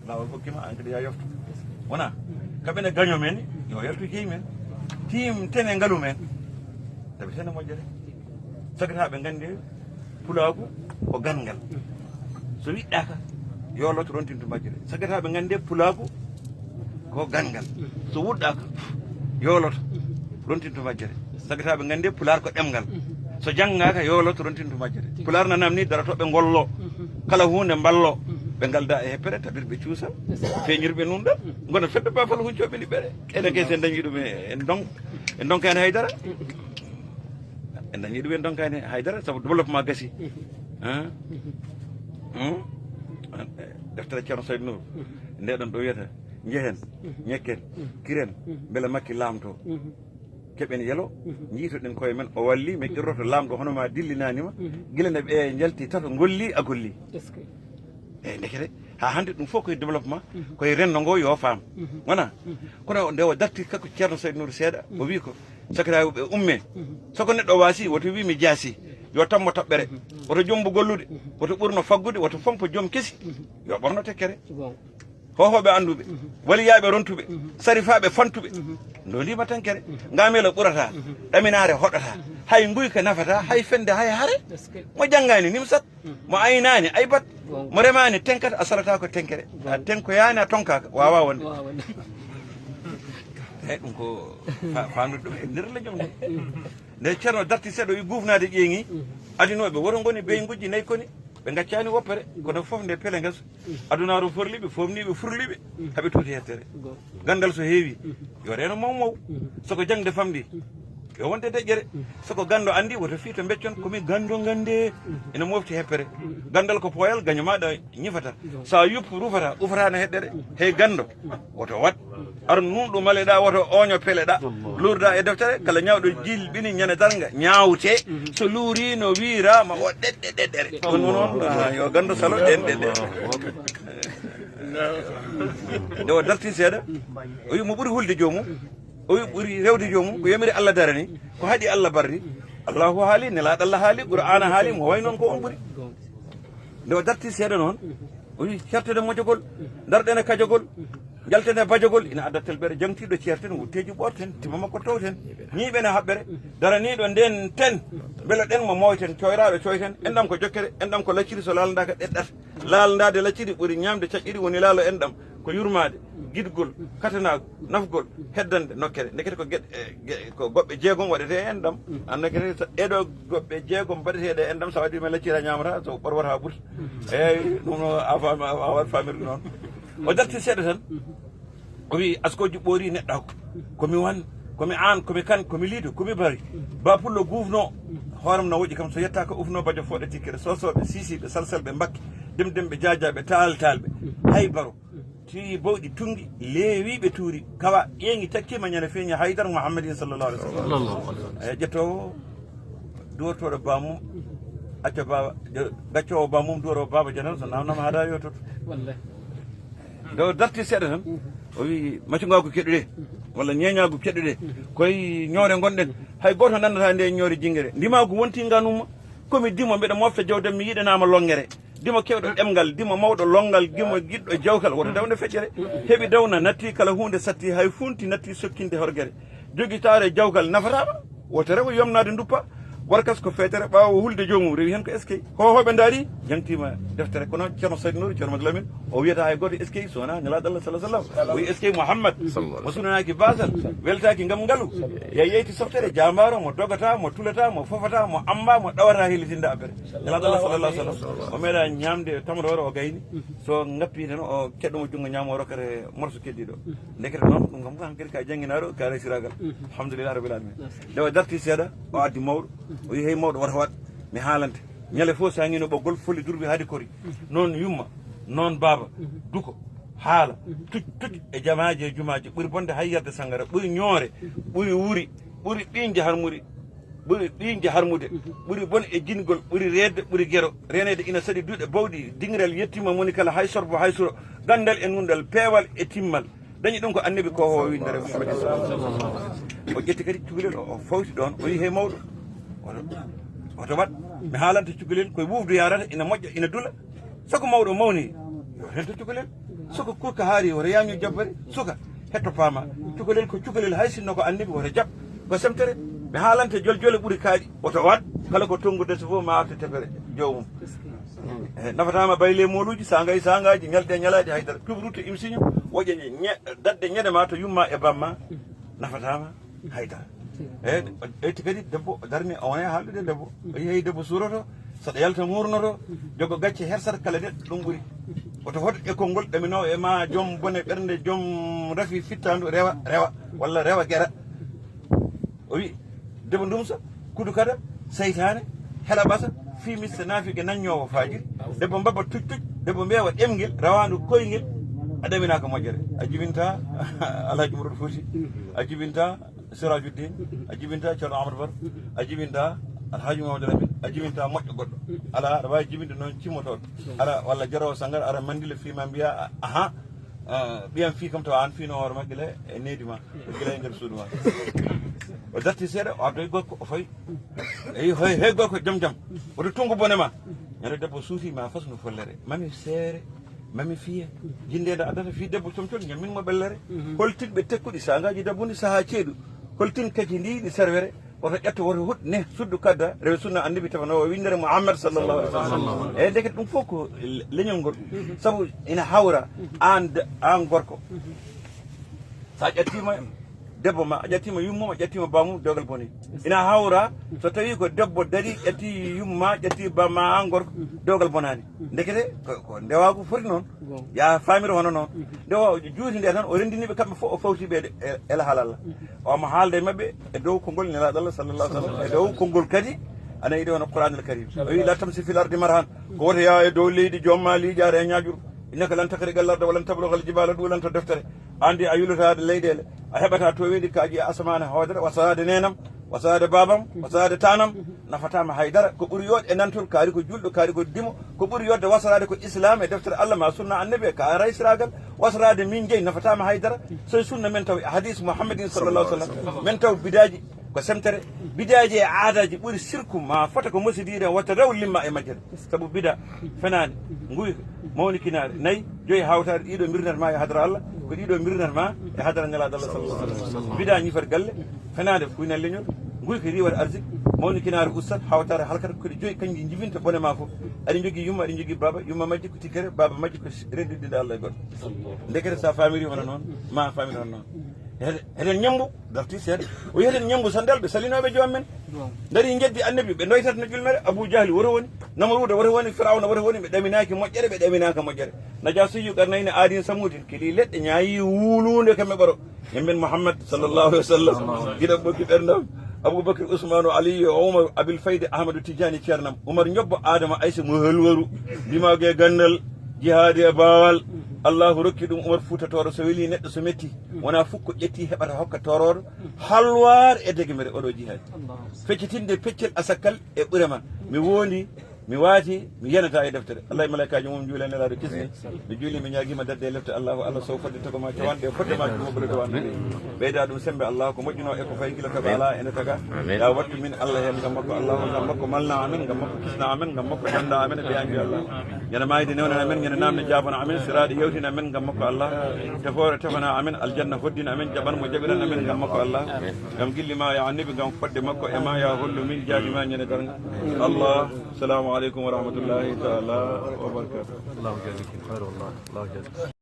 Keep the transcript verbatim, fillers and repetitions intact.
Laawol hokkima, an kadi ya yofto. Wona? Kamɓe ne gaño men, yo yaltu jeyi men. Tiim tene ngalu men. Tawi tene moƴƴere. Sakiraaɓe nganndi pulaagu ko ganngal. So wiɗɗaaka, yooloto rontinto majjere. Sakiraaɓe nganndi pulaagu ko ganngal. So wuɗɗaaka, yooloto rontinto majjere. Sakiraaɓe nganndi pulaar ko ɗemngal. So janngaaka, yooloto rontinto majjere. Pulaar nanam ni daroto ɓe ngollo. Kala huunde mballo. Ɓe ngalda e heppere, tabirɓe cuusal, feeñirɓe nunɗal. Ngona fedde bafal huncooɓe liɓɓere. Ene kay sen dañi ɗum e, en don-, en donkaani haydara. En dañi ɗum en donkaani haydara, sabu développement gasi. Hein? Hmm? Deftere Ceerno Sayd Nour. Nde ɗon ɗo wiyata, njehen, ñekken, kiren, mbele Makki laamto. Keɓen yelo, njiitoɗen koye men, o walli, min qirroto laamɗo hono ma dillinaani ma, gila nde ɓe njalti tato ngolli, a golli. Est-ce que? Eyi, ndekete, haa hannde ɗum fof koye développement, koye renndo ngo yo faam. Wona? Kono nde o darti kanko Ceerno Sayd Nour seeɗa, o wi ko, sakiraaɓe ɓe umme. So ko neɗɗo waasi, woto wi mi jaasi. Yo tammo toɓɓere. Woto jombo gollude. Woto ɓurno faggude. Woto fompo joom kesi. Yo ɓorno tekkere. Hohooɓe annduɓe. Waliyaaɓe rontuɓe. Sarifaaɓe fantuɓe. Ndondima tenkere. Ngamela ɓurata. Ɗaminaare hoɗata. Hay nguyka nafata. Hay fende, hay hare. Mo janngaani nimsat. Mo aynaani aybat. Mo remaani tenkat, a salata ko tenkere. A tenkoyaani, a tonkaaka. Waawaa wonde. Waawaa wonde. Eyi, ɗum ko fa-, faamnude ɗum e nder lejum nde. Nde Ceerno darti seeɗa, o wi gufnaade ƴeeŋi. Adinooɓe woto ngoni beynguji nayi koni. Ɓe ngaccaani woppere. Kono fof nde pele ngaso. Adunaaru forliɓe, foomniiɓe, furliɓe. Haɓe tuuti hettere. Ganndal so heewi, yo reeno maw maw. So ko jaŋde famɗi, yo wonde deƴƴere. So ko ganndo anndi, woto fii to mbeccon, ko mi ganndo ngannde. Ene mofti heppere. Ganndal ko pooyal, gaño maaɗa ñifata. So a yuppu, rufata, ufataano heɗɗere. Hey ganndo, woto waɗ. Ar nunɗo maleɗa, woto ooño peleɗa. Luurda e deftere, kala ñawɗo jilɓini ñande darnga, ñaawte. So luuriino, wiiraama o ɗeɗɗe ɗeɗɗere. Ɗum noon, ah, yo ganndo salo ɗen ɗeɗɗere. Nde o darti seeɗa, o wi mo ɓuri hulde joomum, o wi ɓuri rewde joomum, ko yamiri Allah darani, ko haɗi Allah barri. Allahu haali, Nelaaɗo Allah haali, Qur'aana haali, mo way noon ko on ɓuri. Nde o darti seeɗa noon, o wi, "Certede mojogol, darɗen e kajogol, njalten e bajogol, ina adda telɓere jangtiiɗo ceerten, wutteeji ɓoorten, tima makko towten, ñiiɓen e haɓɓere, daraniiɗo nden ten, mbele ɗen mo mooyten, coyraaɗo coyten, enɗam ko jokkere, enɗam ko lacciri, so laalandaaka ɗeɗɗat." Laalandaade lacciri ɓuri ñaamde caƴƴiri, woni laalo enɗam ko yurmaade, giɗgol, katanaagu, nafgol, heddande nokkere. Ndekete ko geɗe, e, ge-, ko goɓɓe jeegom waɗetee e enɗam. An ndekete so ɗeɗo goɓɓe jeegom mbaɗeteeɗe e enɗam, so a waɗi men lacciri a ñaamata, so ɓorwata a ɓurta. Eeyi, ɗum no a faami, a, a waɗi faamirde noon. O darti seeɗa tan. O wi, "Askooji ɓoori neɗɗaaku. Ko mi wan, ko mi aan, ko mi kan, ko mi liido, ko mi bari." Ba Pullo guufno, hooram na woƴi kam, so yettaaka ufno bajo fooɗa tikkere, soosooɓe, siisiiɓe, salsalɓe, mbakke, demdemɓe, jaajaaɓe, taal-, taalɓe. Hay baro. Tiwi bawɗi tunngi, leewi ɓe tuuri, kawa, ƴeeŋi, takkima, ñande feeñi, Haydar Muhammadin sallallahu alaihi wasallam. Sallallahu alaihi wasallam. E ƴettoowo, duwortooɗo bamum, acca baba, je-, gaccoowo bamum, duworo baba janal, so namnama hada yottoto. Wallahi. Nde o darti seeɗa tan, o wi, "Macungaagu keɗɗuɗe, walla ñeeñaagu keɗɗuɗe, koye ñoore ngonɗen, hay gooto nanndata nde ñoore jingere. Ndimaagu wonti nganumma, komi dimo, mbeɗa mofta jawdam, mi yiɗanaama longere. Dimo kewɗo ɗemngal, dimo mawɗo lonngal, dimo giɗɗo jawkal, woto dawde feƴƴere. Heɓi dawna, natti kala huunde satti, hay funti natti sokkinde horgere. Jogitaare jawkal nafataama, woto rewo yomnaade nduppa." Warkas ko feetere, ɓaawo hulde joomum, rewi heen ko eskey. Hohooɓe ndaari, jangtiima deftere. Kono Ceerno Sayd Nour, Ceerno Madu Lamin, o wiyata hay gooto eskey, so wonaa Nelaaɗo Allah sallallahu alaihi wasallam. O wi eskey Muhammad, mo sunanaaki baasal, weltaaki ngam ngalu. Ya yeyti softere, jaambaaro mo dogata, mo tulata, mo fofata, mo amba, mo ɗawata hellitinde abbere. Nelaaɗo Allah sallallahu alaihi wasallam. O meeɗa ñaamde tamroore o gayni. So ngappi tan o keɗɗo mo junngo ñaamo o rokkata morso keddiiɗo. Ndekete noon, ɗum kam ko hankadi ka jannginaaɗo, ka resiraagal. Alhamdulillah rabbil alamin. Nde o darti seeɗa, o addi mawɗo. O wi, "Hey mawɗo, wata waɗ, mi haalante." Ñande fof so a ngino ɓoggol, foli durbi haadi kori. Noon yumma, noon baaba, duko, haala, tuj, tuj e jamaaji e jumaaji, ɓuri bonde hayyarde sangara, ɓuri ñoore, ɓuri wuri, ɓuri ɓiñje harmuri, ɓuri ɓiñje harmude, ɓuri bon e jingol, ɓuri reedde, ɓuri gero, reneede ina saɗi duuɗe bawɗi, dingiral yettima moni kala, hay sorbo, hay suro, ganndal e nunɗal, peewal e timmal. Dañi ɗum ko annabi ko o windere Muhammad sallallahu alaihi wasallam. O ƴetti kadi cukalel o, o fawti ɗoon, o wi, "Hey mawɗo, oto, oto waɗ, mi haalanta cukalel koye wufdu yarata, ina moƴƴa, ina dula. Sago mawɗo mawni, yo Hento cukalel? Suka kurka haari, woto yaañu jabbere. Suka, hetto paama. Cukalel ko cukalel, hay sinno ko annabi, woto jab. Ko semtere. Mi haalante joljole ɓuri kaaɗi. Woto waat. Kala ko tonngude so fof ma artu tefere joomum. Eh, nafataama bayle mooluuji, saangay saangaaji, ñalɗi e ñalaaɗi haydara. Tuɓi rutto imsiño, woƴƴa ñe-, dadde ñande ma to yumma e bamma. Nafataama haydara. E, ƴetti kadi debbo darni, o wona e haaldude debbo. O yehi debbo suuroto, saɗa yalta muurnoto, jogo gacce hersata kala neɗɗo, ɗum ɓuri. Woto hoto e konngol ɗaminoowo e ma joom bone ɓernde, joom rafi fittaandu, rewa, rewa, walla rewa gera. O wi, debbo ndumsa, kudu kada, seytaane, hela ɓasa, fii mista naafike nanñoowo faajiri, debbo mbaba tuc tuc, debbo mbeewa ɗemngel, rawaandu koyngel, a ɗaminaaka moƴƴere. A jibinta Alhaji Umar Fuuti, a jibinta Sirajuddin, a jibinta Ceerno Amadou Bar, a jibinta Alhaji Mamadou Lamine, a jibinta moƴƴo goɗɗo. Alaa, aɗa waawi jibinde noon cimmotooɗo. Ara, walla jaroowo sanngara, ara manndila fii ma mbiya, aha, ah, ɓiyam fii kam tawa aan fiino hoore ma gila e needi ma, gila e nder suudu ma. O darti seeɗa, o addoyi gorko, o fawi. Eyi, hoy, hey gorko, jam jam. Woto tunngu bone ma. Ñande debbo suuti ma fas no follere. Mami seere, mami fiye. Jinde nde addata fii debbo comcol, ñammin mo ɓellere. Holtinɓe tekkuɗi saangaaji dabbundi sahaa ceeɗu. Holtin kaki ndi ɗi serwere. Woto ƴetto, woto huɗ, ne, suddu kadda, rewe sunna annabi tafanoowo winndere Muhammad sallallahu alaihi wasallam. Eyi, ndeke ɗum fof ko le-, leñol ngol. Sabu ina hawra aan de-, aan gorko. So a ƴettiima debbo ma, a ƴettiima yummum, a ƴettiima bammum, dewgal boni. Ina hawra so tawii ko debbo darii, ƴetti yumma, ƴetti bamma, aan gorko, dewgal bonaani. Ndekete ko, ko ndewaagu foti noon. Ya faamir hono noon. Nde o juuti nde tan, o renndini ɓe kamɓe fof, o fawti ɓe e, e halal Allah. Omo haalda e maɓɓe e dow konngol Nelaaɗo Allah sallallahu alaihi wasallam, e dow konngol kadi ana yiɗi hono Qur'anul Karim. O wi, "La tamsi fil ardi marahan." Ko woto yaa e dow leydi, joom ma liiƴaare e ñaajuru. "Innaka lan takhriqal arda wa lan tablughal jibala dulan." To deftere. Anndi a yulata leyɗeele, a heɓata tooweeɗi kaaƴi e asamaane hoodere, wasaraade neenam, wasaraade baabam, wasaraade taanam, nafataama hay dara. Ko ɓuri yooɗde e nantol, kaari ko julɗo, kaari ko dimo, ko ɓuri yooɗde wasaraade ko Islaam e deftere Allah ma sunna annabi e ka raysiraagal, wasaraade min jeyi nafataama hay dara. So e sunna men taw e hadis Muhammadin sallallahu alaihi wasallam, men taw bidaaji ko semtere, bidaaji e aadaaji ɓuri sirku ma fota ko mosidiire, wata rew limma e majjere. Sabu bida fenaande, nguyka, mawnikinaare, nayi, joyi hawtaade, ɗiɗo mbirnata ma e hadara Allah, ko ɗiɗo mbirnata ma e hadara Nelaaɗo Allah sallallahu alaihi wasallam. Bida ñifat galle, fenaande fuynan leñol, nguyka riiwat arsik, mawnikinaare ustat, hawtaare halkat, ko ɗe joyi kanji jibinta bone ma fof. Aɗa jogii yumma, aɗa jogii baaba, yumma majji ko tikkere, baaba majji ko renndinɗo Allah e goɗɗo. Ndekete sa faamiri hono noon, ma faamiri hono noon. Heɗen, heɗen ñemmbu, darti seeɗa. O wi heɗen ñemmbu sandal ɓe salinooɓe joom men. Ndarii njeddi annabi, ɓe ndoytat no julmere. Abu Jahli woto woni, Namaruuda woto woni, Firawna woto woni, ɓe ɗaminaaki moƴƴere, ɓe ɗaminaaka moƴƴere. Najaasiyu qarnayni aadin samuudin, kili leɗɗe ñaayi wuuluunde kam e ɓoro. Yimɓe Muhammad sallallahu alaihi wasallam, giɗo ɓokki ɓerndam. Abubakar, Usmaanu, Aliyu, Umar, Abil Fayda, Ahmadu Tijani, Ceernam. Umar ñobbo Adama Aysa mo halwaru, dimaagu e ganndal, jihaadi e baawal. Allahu rokki ɗum Umar Fuuta Tooro, so welii neɗɗo so metti, wonaa fof ko ƴetti heɓata hokka toorooɗo, halwaar e degmere oɗo jihaadi. Feccitinde peccel asakkal e ɓure ma. Mi wondi, mi waati, mi yenata e deftere. Allah e malaikaaji mum njuula e Nelaaɗo kisne. Mi juuli, mi ñaagiima dadde e lefte Allahu Allah sow fodde togo ma cawanɗe e fodde ma jumo ɓure ɗo wande. Ɓeyda ɗum sembe Allah ko moƴƴuno e ko fayi gila toga ala ene toga. Ya wattu min Allah heen ngam makko, Allah ngam makko, malna amen, ngam makko kisna amen, ngam makko danda amen e ɓeyanji Allah. Ñande maayde newnan amen, ñande namde jaabana amen, siraaɗe yewtina amen ngam makko Allah. Tefoore tefana amen, aljanna hoddina amen, jaɓan mo jaɓiran amen ngam makko Allah. Ngam gilli ma ya annabi, ngam fodde makko e ma ya hollu min jaati ma ñande darnga. Allah, salamu aleykum wa rahmatullahi taala wa barakatuh. Allahu jalla kibaaru, Allah, Allahu jalla.